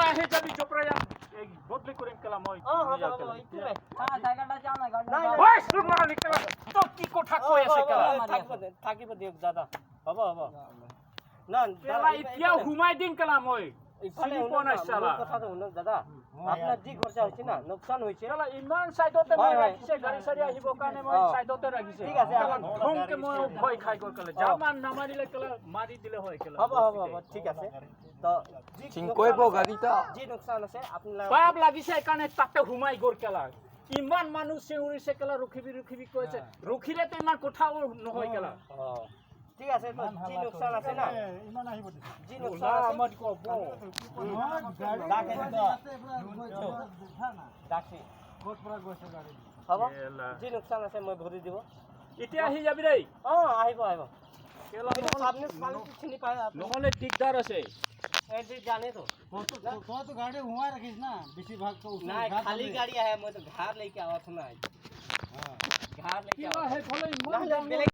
আহি যাবি জপৰা যাম, এই বদলি কৰিম কেলা মই। অ, হ'ব হ'ব, একো নাই। নাই। ঐ, চুপ মাৰি কেলা, তই কি কথা কৈ আছে কেলা? থাকিব থাকিব দিয়ক দাদা, হ'ব হ'ব। না। কেলা, এতিয়া সোমাই দিম কেলা মই। ইফালে চিনি পোৱা নাই শুনক না, চালা। মোৰ কথাটো শুনক দাদা, আপোনাৰ যি খৰচা হৈছে না, লোকচান হৈছে। কেলা, ইমান চাইডতে মই হয়, হয়। ৰাখিছে, গাড়ী চাড়ী আহিবৰ কাৰণে মই চাইডতে ৰাখিছে। ঠিক আছে, কেলা, ধমকে মই ভয় খাই গ'ল কেলা। জামান নামাৰিলে কেলা, মাৰি দিলে হয় কেলা। হ'ব হ'ব হ'ব, ঠিক আছে। তো যি চিংকৈব লোকচান আছে- গাড়ীটা। যি লোকচান আছে আপোনাৰ পাপ লাগিছে, সেইকাৰণে তাতে সোমাই গ'ল কেলা। ইমান মানুহ চিঞৰিছে কেলা, ৰখিবি ৰখিবি কৈছে। ৰখিলেতো ইমান কথাও নহয় কেলা। অ, ঠিক আছে। তো যি লোকচান আছে না, ইমান আহিব দিছে। যি লোকচান আছে আমাৰ ক'ব। ডাকে ডাকি। ক'ত পৰা গৈছে গাড়ী? হ'ব। কেলা। যি লোকচান আছে মই ভৰি দিব। এতিয়া আহি যাবি দেই। অ, আহিব আহিব। কেলা, এইটো আপুনি ছোৱালীটো চিনি পায় আপুনি? নহ'লে দিগদাৰ আছে। এই যে জানেতো। তইতো গাড়ী সোমাই ৰাখিছ না বেছিভাগ তো। নাই, খালী গাড়ী আহে, মইতো ঘৰ লৈকে আৱাত নাই, ঘৰ লৈকে কিবা সেইফালে ইমান নহ'লে বেলেগ